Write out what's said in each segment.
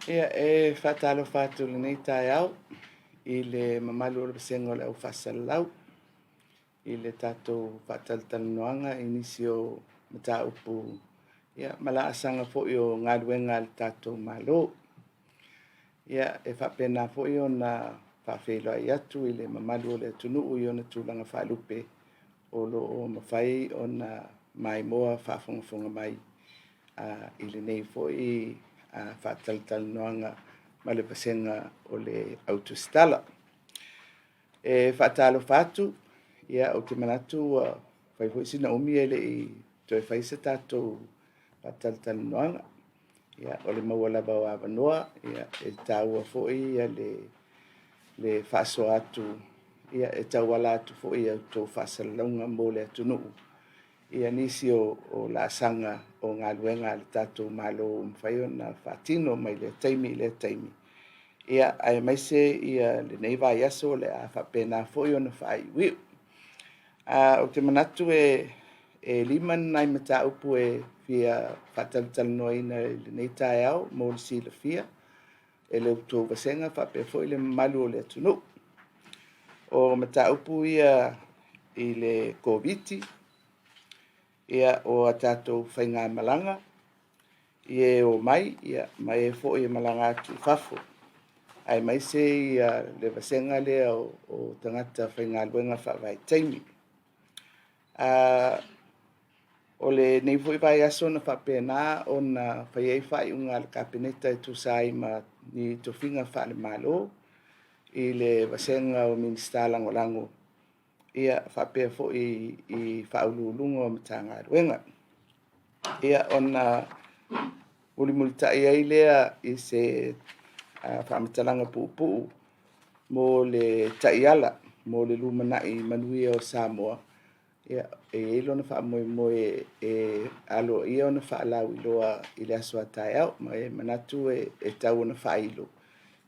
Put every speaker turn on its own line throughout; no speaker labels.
Ia, e faatalofa atu i lenei taeao i le mamalu o le vasega o le au faasalalau i le tatou faatalatalanoaga i nisi o mataupu ia ma laasaga foi o galuega a le tatou Malo. Ia, e faapena foi ona faafeiloai atu i le mamalu o le atunuu i ona tulaga faalupe o lo o mafai ona maimoa faafogafoga mai i lenei foi faatalatalanoaga ma le vasega o le Au Tusitala. E faatalofa atu, ia ou te manatu ua fai foi sina umi e le i toe fai se tatou faatalatalanoaga. Ia, o le maua lava o avanoa, ia, e taua foi le faasoa atu ia, e tauala atu foi i a outou faasalalauga mo le atunuu ia nisi o laasaga o galuega a le tatou Malo ua mafai ona faatino mai lea taimi i lea taimi, ia, aemaise ia lenei vaiaso o le a faapena foi ona faaiuiu. Ou te manatu e 5 ni nai mataupu e fia faatalatalanoaina i lenei taeao mo le silafia e le tou vasega faapea foi le mamalu o le atunuu. O mataupu ia i le Koviti, ia, o a tatou faigamalaga i e omai ia, ma e foi e malaga atu i fafo, aemaise ia le vasega lea o tagata faigaluega faavaitaimi. O lenei foi vaiaso na faapena ona fai ai faaiuga a le Kapeneta e tusa ai ma ni tofiga faale-Malo i le vasega o Minisita Lagolago, ia faapea foi i Faauluuluga o Matagaluega. Ia, ona mulimulitai ai lea i se faamatalaga puupuu mo le taiala mo le lumanai manuia o Samoa. Ia, e i ai lona faamoemoe e aloaia ona faalauiloa i le aso a taeao, ma e manatu e tau ona faailo,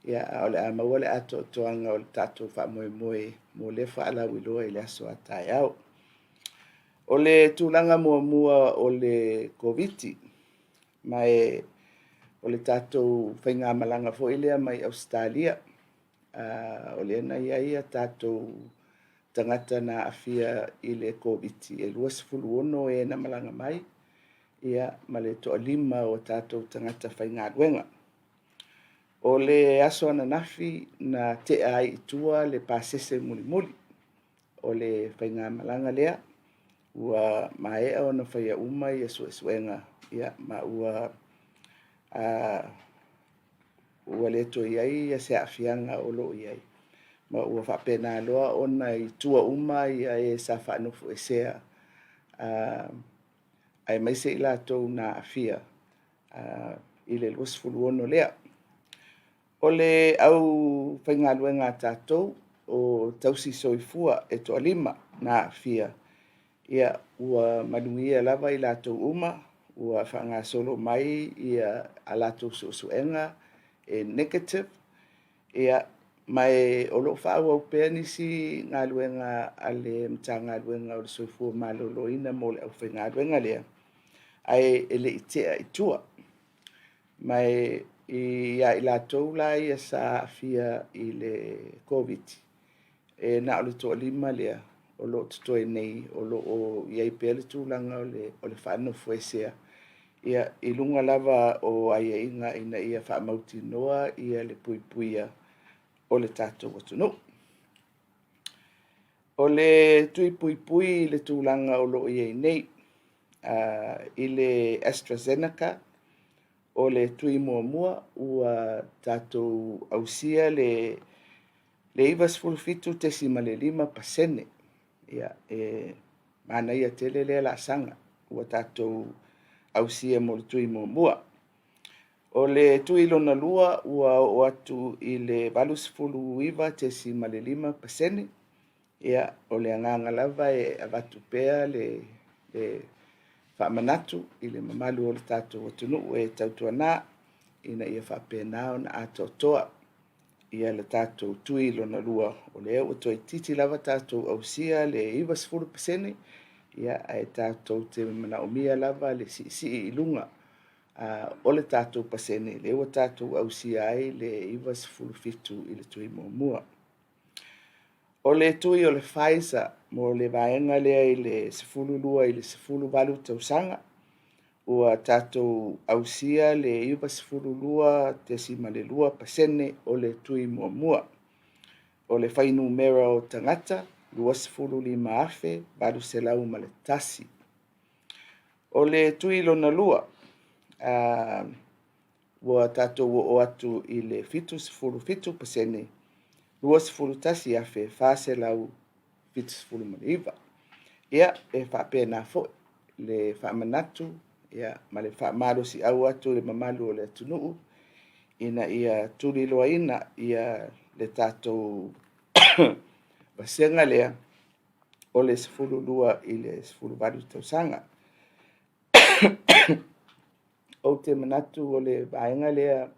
ia, a o le a maua le atoatoaga o le tatou faamoemoe mo lea faalauiloa i le aso a taeao. O le tulaga muamua o le Koviti, ma e o le tatou faigamalaga foi lea mai Ausetalia, o lea na i ai a tatou tagata na aafia i le Koviti, e 26 e na malaga mai, ia, ma le toalima o tatou tagata faigaluega. O le aso ananafi na tea ai i tua le pasese mulimuli o le faigamalaga lea, ua maea ona faia uma ia suesuega, ia, ma ua ua le toe i ai se aafiaga o lo o i ai, ma ua faapena loa ona i tua uma ia e sa faanofoesea, aemaise i latou na aafia i le 26 lea. O le aufaigaluega a tatou o tausi soifua e toalima na aafia, ia, ua manuia lava i latou uma, ua faagasolo mai ia a latou suesuega e negative, ia, ma e o lo o faaauau pea nisi galuega a le Matagaluega o le Soifua Maloloina mo le aufaigaluega lea, ae e le i tea i tua. Ma e ia i latou la ia sa aafia i le Koviti, e na o le toalima lea o lo o totoe nei o lo o i ai pea le tulaga o le faanofoesea, ia, i luga lava o aiaiga ina ia faamautinoa ia le puipuia o le tatou atunuu. O le tui puipui i le tulaga o lo o i ai nei i le AstraZeneca, o le tui muamua ua tatou ausia le 97.5%. Ia, e manaia tele lea laasaga ua tatou ausia mo le tui muamua. O le tui lona lua ua oo atu i le 89.5%. Ia, o le agaga lava e avatu pea le faamanatu i le mamalu o le tatou atunuu e tautuana ina ia faapena ona atoatoa ia le tatou tui lona lua, o lea ua toeitiiti lava tatou ausia le 90%, ia, ae tatou te manaomia lava le siisii i luga. o le tatou pasene lea ua tatou ausia ai le 97 i le tui muamua. O le tui o le Pfizer mo le vaega lea i le 12 i le 18 tausaga, ua tatou ausia le 92.2% o le tui muamua. O le fuainumera o tagata, 25,801. O le tui lona lua, ua tatou oo atu i le 77%, 21,479. Ia, e faapena foi le faamanatu ma le faamalosiau atu i le mamalu o le atunuu ina ia tuliloaina le tatou vasega lea o le 12 i le 18 tausaga. Ou te manatu o le vaega lea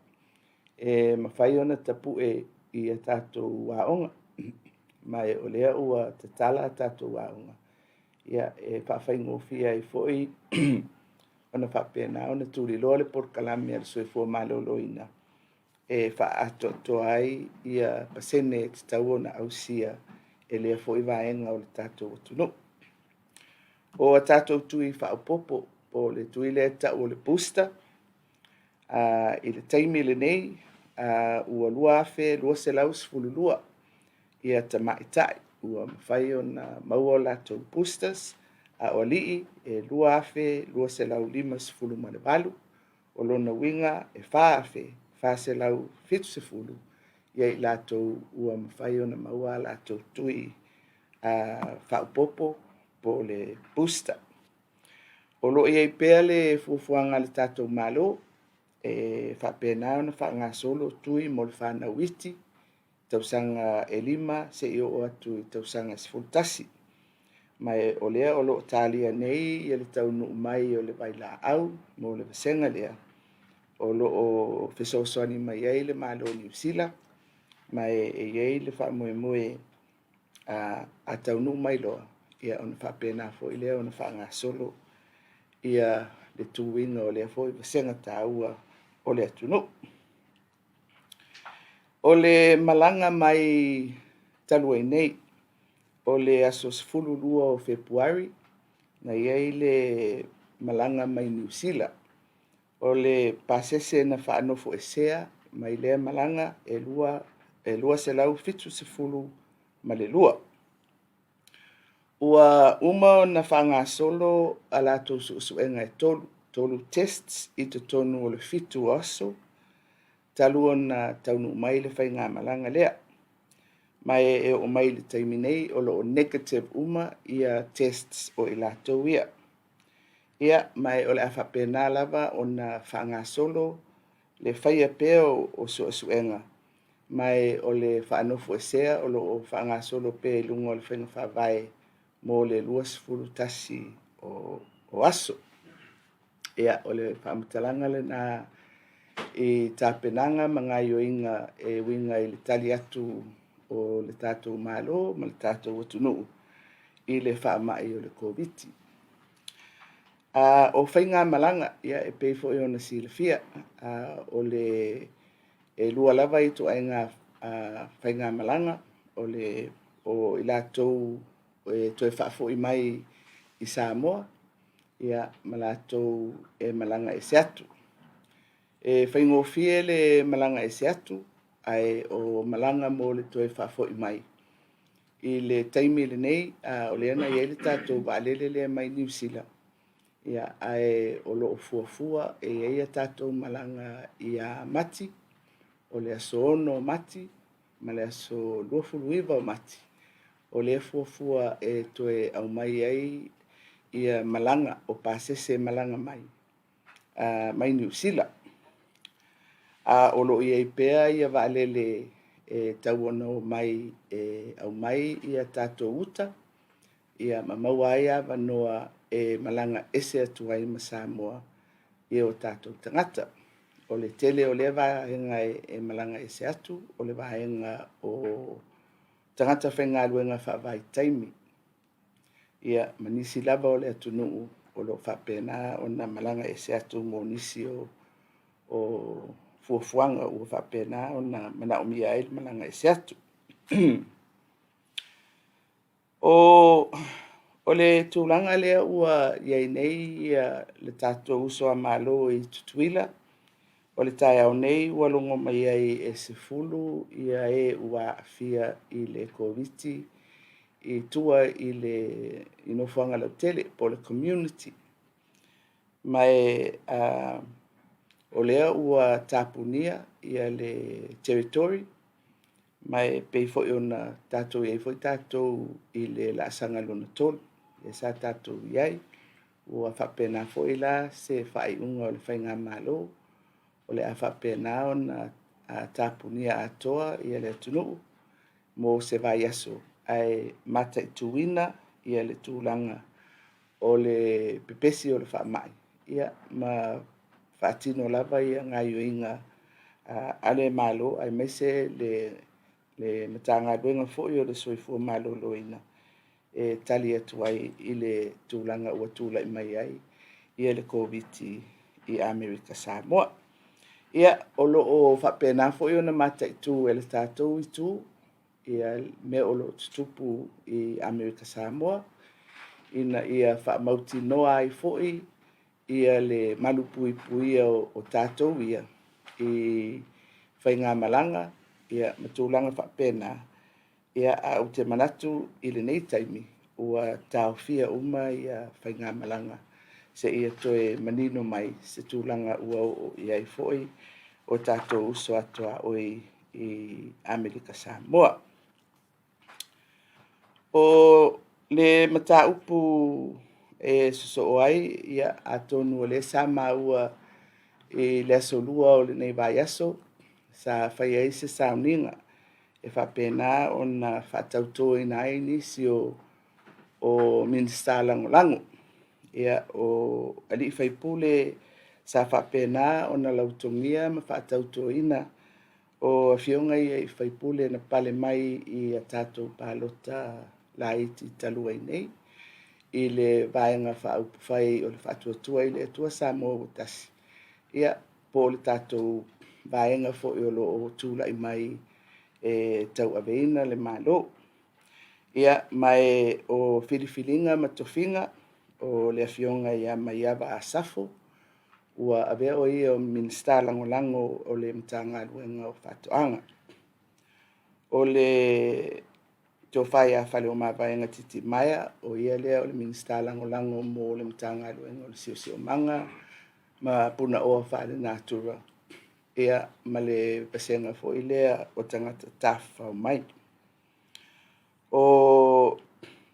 e mafai ona tapue i a tatou aoga, ma o lea ua tatala a tatou aoga, e faafaigofie ai foi ona faapena ona tuliloa le polokalame a le Soifua Maloloina e faaatoatoa ai pasene e tatau ona ausia e lea foi vaega o le tatou atunuu. O a tatou tui faaopoopo po o le tui lea e tau o le booster, i le taimi lenei ua 2,212 tamaitai ua mafai ona maua a latou boosters, a o alii e 2,258. O lona uiga e 4,470 i latou ua mafai ona maua a latou tui faaopoopo po o le booster. O lo o i ai pea le fuafuaga a le tatou Malo e faapena ona faagasolo tui mo le fanau iti, tausaga e 5 seia oo atu i le tausaga e 11. Ma o lea o lo o talia nei le taunuu mai o le vailaau mo le vasega lea, o lo o fesoasoani mai ai le Malo o Niu Sila, ma e i ai le faamoemoe a taunuu mai loa, ona faapena foi lea ona faagasolo le tuiina o lea foi vasega taua o le atunuu. O le malaga mai talu ai nei, o le aso 12 o Fepuari, na i ai le malaga mai Niu Sila. O le pasese na faanofoesea mai lea malaga e 272. Ua uma ona faagasolo a latou suesuega e 3, 3 tests i totonu o le 7 aso talu ona taunuu mai le faigamalaga lea. Ma e oo mai i le taimi nei o lo o negative uma tests o i latou ia. Ia, ma o le a faapena lava ona faagasolo le faia pea o suesuega, ma o le faanofoesea o lo o faagasolo pea i luga o le faiga faavae mo le 21 o aso. Ia, o le faamatalaga lena i tapenaga ma gaoioiga e uiga i le tali atu o le tatou Malo ma le tatou atunuu i le faamai o le Koviti. O faigamalaga, e pei foi ona silafia, e lua lava ituaiga faigamalaga, o i latou e toe faafoi mai i Samoa ma latou e malaga ese atu. E faigofie le malaga ese atu, ae o malaga mo le toe faafoi mai i le taimi lenei, o lea na i ai le tatou vaalele lea mai Niu Sila, ae o lo o fuafua e i ai a tatou malaga ia Mati, o le aso 6 Mati ma le aso 29 o Mati, o lea e fuafua e toe aumai ai malaga o pasese e malaga mai mai Niu Sila. A o lo o i ai pea vaalele e tatau ona omai e aumai tatou uta ma maua ai avanoa e malaga ese atu ai ma Samoa o tatou tagata. O le tele o lea vaega e malaga ese atu, o le vaega o tagata faigaluega faavaitaimi ma nisi lava o le atunuu o lo o faapena ona malaga ese atu mo nisi o fuafuaga ua faapena ona manaomia ai le malaga ese atu. O le tulaga lea ua i ai nei le tatou uso a Malo i Tutuila, o le taeao nei ua logo mai ai e 10 e ua aafia i le Koviti i tua i le nofoaga lautele po o le community. Ma o lea ua tapunia le territory, ma e pei foi ona tatou i ai foi tatou i le laasaga lona 3 lea sa tatou i ai. Ua faapena foi la se faaiuga o le faigamalo, o le a faapena ona tapunia atoa le atunuu mo se vaiaso, ae mataituina le tulaga o le pepesi o le faamai ma faatino lava gaoioiga a le Malo aemaise le Matagaluega foi o le Soifua Maloloina e tali atu ai i le tulaga ua tulai mai ai le Koviti i Amerika Samoa. Ia, o lo o faapena foi ona mataitu e le tatou itu mea o lo o tutupu i Amerika Samoa ina ia faamautinoa ai foi le malupuipuia o tatou ia i faigamalaga ma tulaga faapena. Ae ou te manatu i lenei taimi ua taofia uma faigamalaga seia toe manino mai se tulaga ua oo i ai foi o tatou uso a tuaoi i Amerika Samoa. O le mataupu e sosoo ai, atonu o lea sa maua i le aso Lua o lenei vaiaso sa fai ai se sauniga e faapena ona faatautoina ai nisi o Minisita Lagolago. O alii faipule sa faapena ona lautogia ma faatautoina o afioga ia i sui usufono na pale mai i a tatou palota laiti talu ai nei i le Vaega Faaupufai o le Faatuatua i le Atua Samoa ua Tasi, po o le tatou Vaega foi o lo o tulai mai e tauaveina le Malo. Ma o filifiliga ma tofiga o le Afioga ia Maiava Asafo ua avea o ia ma Minisita Lagolago o le Matagaluega o Faatoaga. O le Tofa ia Faleomavaega Titimaea, o ia lea o le Minisita Lagolago mo le Matagaluega o le Siosiomaga ma Punaoa Faalenatura ma le vasega foi lea o tagata tafafao mai. O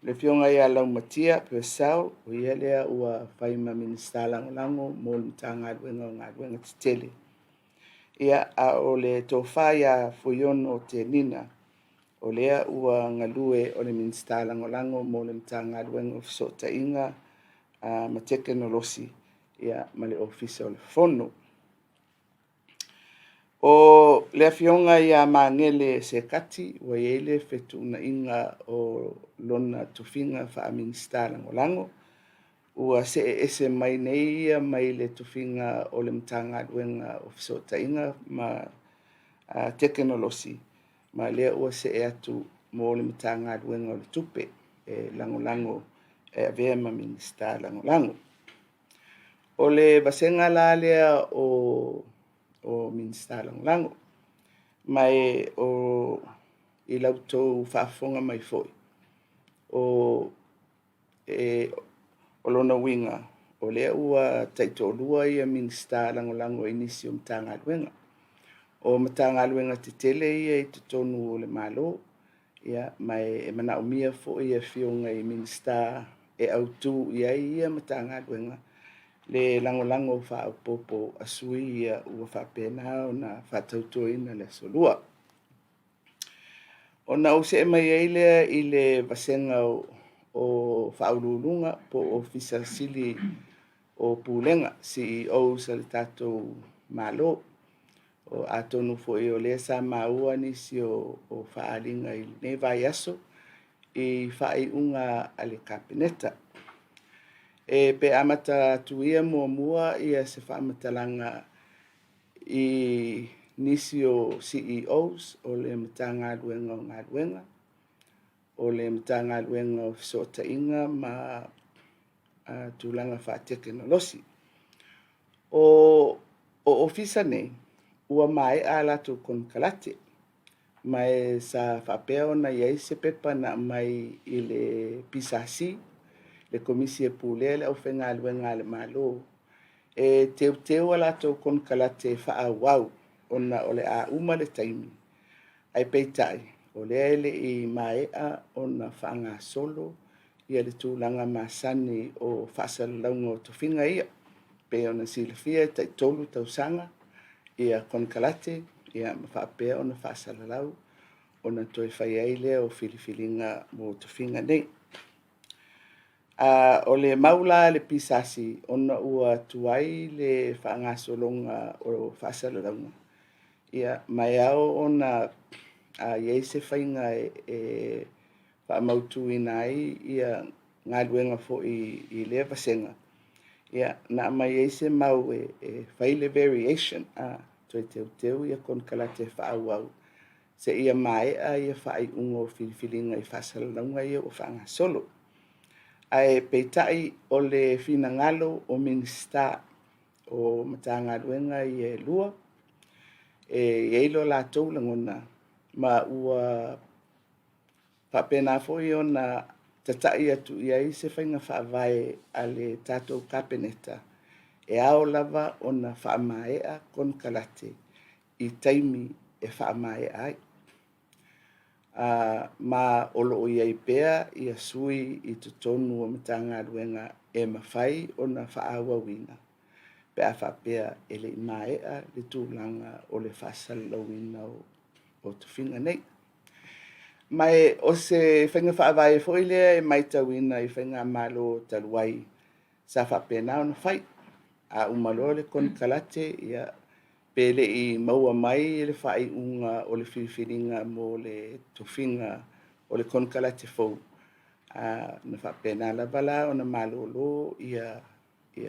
le Afioga ia Laumatia Purcell, o ia lea ua fai ma Minisita Lagolago mo le Matagaluega o Galuega Tetele. A o le Tofa ia Fuiono Tenina, o lea ua galue o le Minisita Lagolago mo le Matagaluega o Fesootaiga ma Tekonolosi ma le Ofisa o le Fono. O le Afioga ia Magele Sekati ua i ai le fetuunaiga o lona tofiga faa-Minisita Lagolago, ua see ese mai nei ia mai le tofiga o le Matagaluega o Fesootaiga ma Tekonolosi, ma o lea ua see atu mo le Matagaluega o le Tupe e lagolago e avea ma Minisita Lagolago. O le vasega la lea o Minisita Lagolago, ma i la outou faafofoga mai foi, o lona uiga, o lea ua taitoalua Minisita Lagolago i nisi o Matagaluega. O Matagaluega tetele ia i totonu o le Malo, ma e manaomia foi afioga i Minisita e autu i ai ia Matagaluega le lagolago faaopoopo a sui usufono ia ua faapena ona faatautoina i le Aso Lua. Ona ou see mai ai lea i le vasega o Ofisa Sili o Pulega po o Ofisa Sili o Pulega, CEOs a le tatou Malo. Atonu foi o lea sa maua nisi o faaaliga i lenei vaiaso i faaiuga a le Kapeneta. E pe amata atu ia muamua ia se faamatalaga i nisi o CEOs o le Matagaluega o Galuega, o le Matagaluega o Fesootaiga ma tulaga faatekonolosi. O ofisa nei, ua maea a latou konekarate, ma e sa faapea ona i ai se pepa na aumai i le PSC, le Komisi e Pulea le Aufaigaluega a le Malo, e teuteu a latou konekarate e faaauau ona o le a uma le taimi, ae peitai, o lea e le i maea ona faagasolo le tulaga masani o faasalalauga o tofiga ia. E pei ona silafia e tai 3 tausaga konekarate ma faapea ona faasalalau ona toe fai ai lea o filifiliga mo tofiga nei. O le mau la a le PSC, ona ua tuai le faagasologa o faasalalauga, ia ma e ao ona i ai se faiga e faamautuina ai galuega foi i lea vasega, na aumai ai se mau e fai le variation, toe teuteu konekarate e faaauau seia maea faaiuga o filifiliga i faasalalauga ia ua faagasolo. Ae peitai o le finagalo o Minisita o Matagaluega ia e lua, e i ai lo latou lagona, ma ua faapena foi ona tatai atu i ai se faiga faavae a le tatou Kapeneta, e ao lava ona faamaea konekarate i taimi e faamaea ai. Ma o lo o i ai pea sui i totonu o Matagaluega e mafai ona faaauauina pe a faapea e le i maea le tulaga o le faasalalauina o tofiga nei. Ma o se faiga faavae foi lea e matauina i faigamalo talu ai sa faapena ona fai. A uma loa le konekarate, ia, pe le i maua mai le faaiuga o le filifiliga mo le tofiga o le konekarate fou, na faapena lava la ona malolo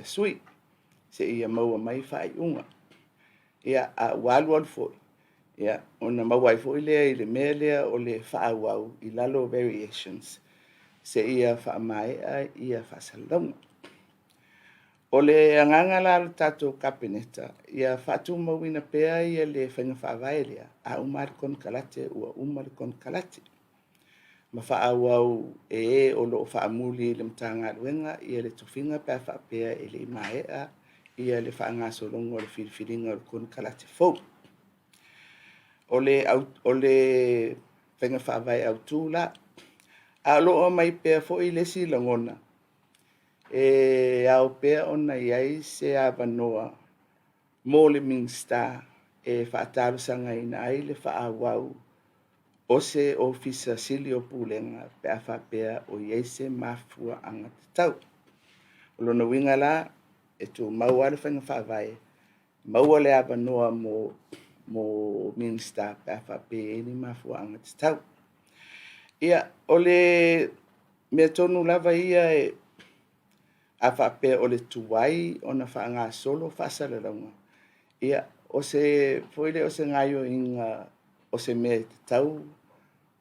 sui seia maua mai faaiuga. Ia, a ua alu alu foi, ia, ona maua ai foi lea i le mea lea o le faaauau i lalo o variations seia faamaea faasalalauga. O le agaga la o le tatou Kapeneta, ia faatumauina pea le faiga faavae lea, a uma lava le konekarate ua uma le konekarate, ma faaauau e e o lo o faamuli i le Matagaluega le tofiga pe a faapea e le i maea le faagasologa o le filifiliga o le konekarate fou. O le faiga faavae autu la, ae o lo o aumai pea foi le isi lagona, e ao pea ona i ai se avanoa mo le Minisita e faatalosagaina ai le faaauau o se Ofisa Sili o Pulega pe a faapea o i ai se mafuaaga tatau. O lona uiga la, e tumau lava le faiga faavae, maua le avanoa mo Minisita pe a faapea e i ai ni mafuaaga tatau. Ia, o le mea tonu lava ia a faapea o le tuai ona faagasolo faasalalauga, ia, o se foi lea o se gaoioiga o se mea e tatau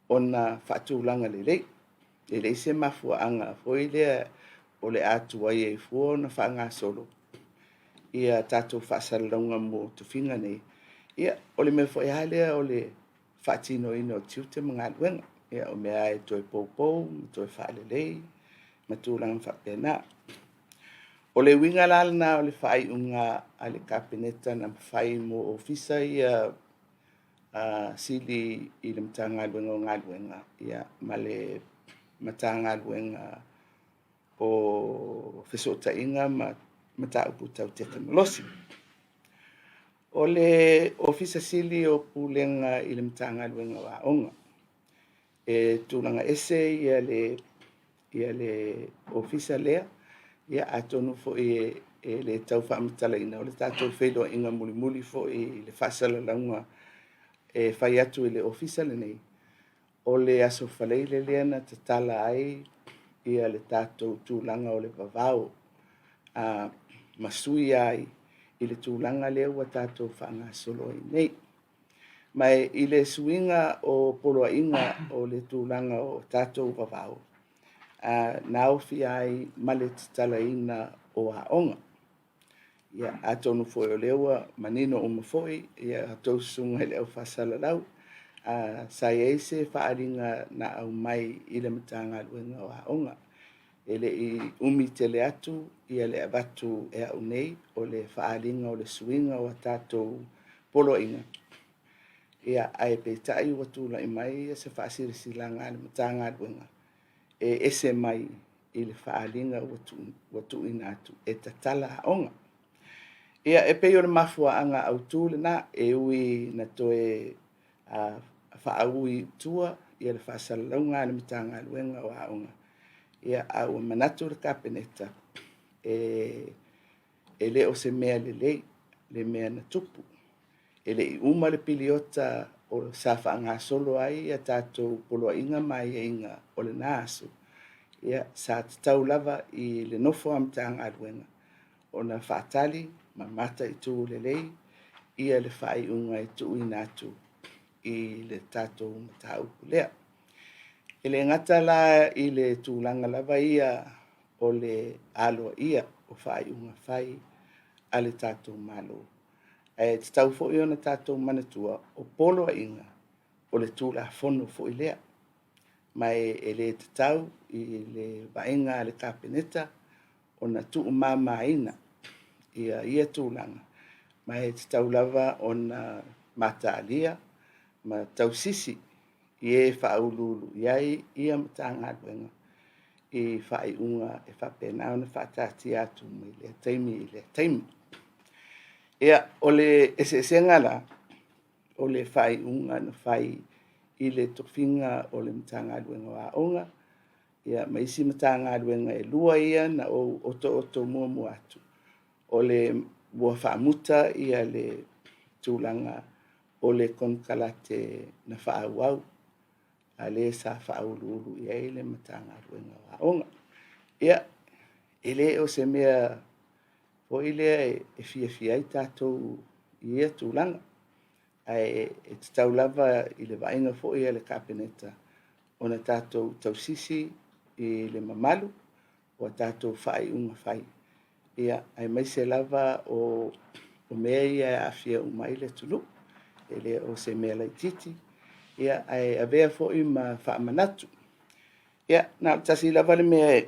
ona faatulaga lelei. E leai se mafuaaga foi lea o le a tuai ai fua ona faagasolo tatou faasalalauga mo tofiga nei. Ia, o le mea foi lava lea o le faatinoina o tiute ma galuega. Ia, o mea lava e toe poupou ma toe faalelei ma tulaga faapena. O le uiga la lena o le faaiuga a le Kapeneta na fai mo ofisa ia sili i le Matagaluega o Galuega ma le Matagaluega o Fesootaiga ma Mataupu Tau Tekonolosi. O le Ofisa Sili o Pulega i le Matagaluega o Aoga, e tulaga ese le ofisa lea, ia atonu foi e le tau faamatalaina, o le tatou feiloaiga mulimuli foi i le faasalalauga e fai atu e le ofisa lenei, o le Aso Faraile lea na tatala ai le tatou tulaga o le vavao. ma suia ai i le tulaga lea ua tatou faagasolo ai nei. Ma i le suiga o poloaiga o le tulaga o tatou vavao, na aofia ai ma le tatalaina o aoga. Ia, atonu foi o lea ua manino uma foi a outou susuga i le au faasalalau, sa i ai se faaaliga na aumai i le Matagaluega o Aoga. E le i umi tele atu le avatu e au nei o le faaaliga o le suiga o a tatou poloaiga, ia, ae peitai ua tulai mai se faasilasilaga a le Matagaluega e ese mai i le faaaliga ua tuuina atu e tatala aoga. Ia, e pei o le mafuaaga autu lena, e ui ina toe faaui i tua le faasalalauga a le Matagaluega o Aoga, ia, a ua manatu le Kapeneta, e le o se mea lelei le mea na tupu. E le i uma le piliota sa faagasolo ai a tatou poloaiga ma aiaiga o lena aso, ia, sa tatau lava i le nofo a Matagaluega ona faatali ma mataitu lelei le faaiuga e tuuina atu i le tatou mataupu lea. E le gata la i le tulaga lava ia o le aloaia o faaiuga fai a le tatou Malo, ae tatau foi ona tatou manatua o poloaiga o le Tulafono foi lea, ma e le tatau i le vaaiga a le Kapeneta ona tuumamaina ia tulaga, ma e tatau lava ona mataalia ma tausisi i e faauluulu i ai ia Matagaluega i faaiuga e faapena ona faataatia atu mai lea taimi i lea taimi. Ia, o le eseesega la o le faaiuga na fai i le tofiga o le Matagaluega o Aoga ma isi Matagaluega e lua ia na ou otooto muamua atu, o le ua faamuta le tulaga o le konekarate na faaauau a lea sa faauluulu i ai le Matagaluega o Aoga. Ia, e le o se mea foi lea e fiafia ai tatou i ia tulaga, ae tatau lava i le vaaiga foi a le Kapeneta ona tatou tausisi i le mamalu o a tatou faaiuga fai, aemaise lava o mea ia e aafia uma ai le atunuu. E le o se mea laitiiti, ae avea foi ma faamanatu. Ia, na o le tasi lava le mea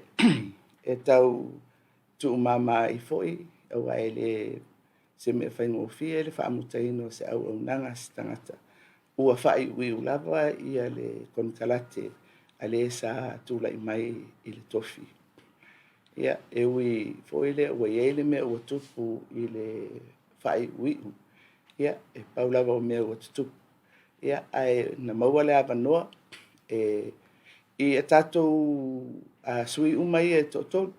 e tau tuumama ai foi, aua e le o se mea faigofie le faamutaina o se auaunaga a se tagata ua faaiuiu lava le konekarate a le sa tulai mai i le tofi. Ia, e ui foi lea ua i ai le mea ua tupu i le faaiuiu, ia, e pau lava o mea ua tutupu, ia, ae na maua le avanoa i a tatou sui uma ia e toatolu.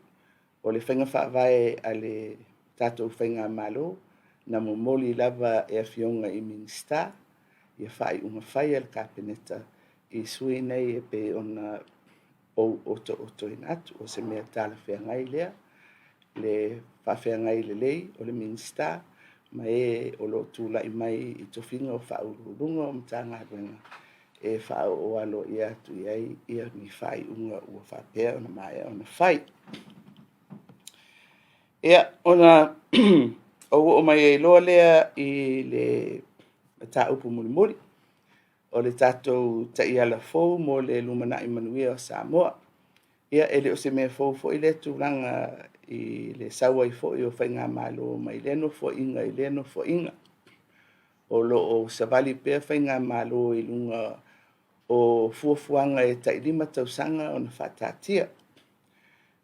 O le faiga faavae a le tatou faigamalo, na momoli lava e Afioga i Minisita faaiuga fai a le Kapeneta i sui nei e pei ona ou otootoina atu. O se mea talafeagai lea, le faafeagai lelei o le Minisita ma e o lo o tulai mai i tofiga o Faauluuluga o Matagaluega e faaoo aloaia atu i ai ni faaiuga ua faapea ona maea ona fai. Ia, ona ou oo mai ai loa lea i le mataupu mulimuli, o le tatou taiala fou mo le lumanai manuia o Samoa. Ia, e le o se mea fou foi lea tulaga i le sau ai foi o faigamalo mai lea nofoaiga i lea nofoaiga. O lo o savali pea faigamalo i luga o fuafuaga e tai 5 tausaga ona faataatia.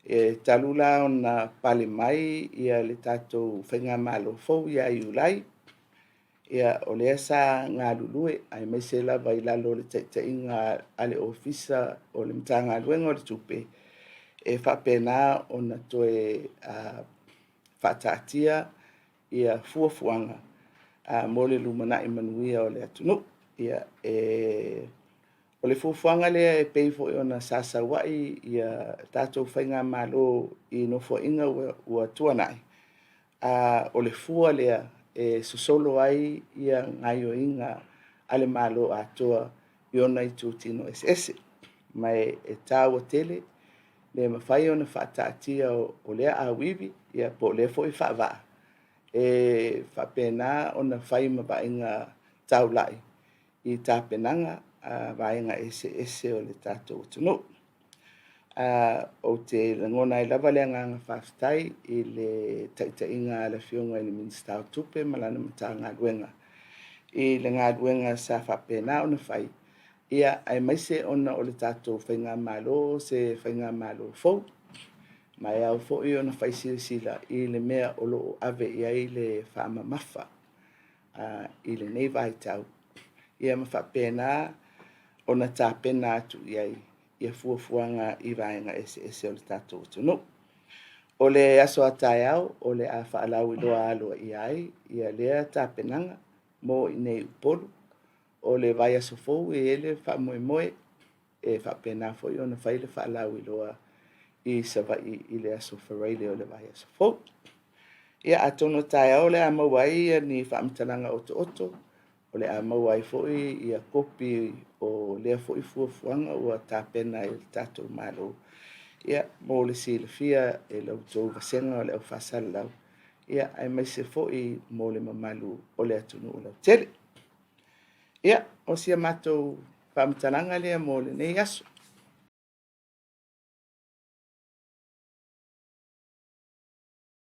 E talu la ona pale mai le tatou faigamalo fou ia Iulai, o lea sa galulue aemaise lava i lalo o le taitaiga a le Ofisa o le Matagaluega o le Tupe e faapena ona toe faataatia fuafuaga mo le lumanai manuia o le atunuu. Ia, o O le fuafuaga lea e pei foi ona sa sau ai ia tatou faigamalo i nofoaiga ua tuanai, o le fua lea e sosolo ai ia gaoioiga a le Malo atoa i ona itutino eseese. Ma e taua tele le mafai ona faataatia o lea auivi po o lea foi faavaa e faapena ona fai ma vaaiga taulai i tapenaga a vaega eseese o le tatou atunuu. Ou te lagona ai lava le agaga faafetai i le taitaiga a le Afioga i le Minisita o Tupe ma lana Matagaluega i le galuega sa faapena ona fai, aemaise ona o le tatou faigamalo o se faigamalo fou, ma e ao foi ona fai silasila i le mea o lo o ave i ai le faamamafa i lenei vaitau, ia ma faapena ona tapena atu i ai ia fuafuaga i vaega eseese o le tatou atunuu. O le aso a taeao o le a faalauiloa aloaia ai ia lea tapenaga mo i inei i Upolu. O le vaiaso fou e i ai le faamoemoe e faapena foi ona fai le faalauiloa i Savaii i le aso Faraile o le vaiaso fou. Ia, atonu o taeao o le a maua ai ni faamatalaga otooto, o le a maua ai foi kopi o lea foi fuafuaga ua tapena e le tatou Malo, ia, mo le silafia e la outou vasega o le au faasalalau, aemaise foi mo le mamalu o le atunuu lautele. Ia, o si a matou faamatalaga lea mo lenei aso.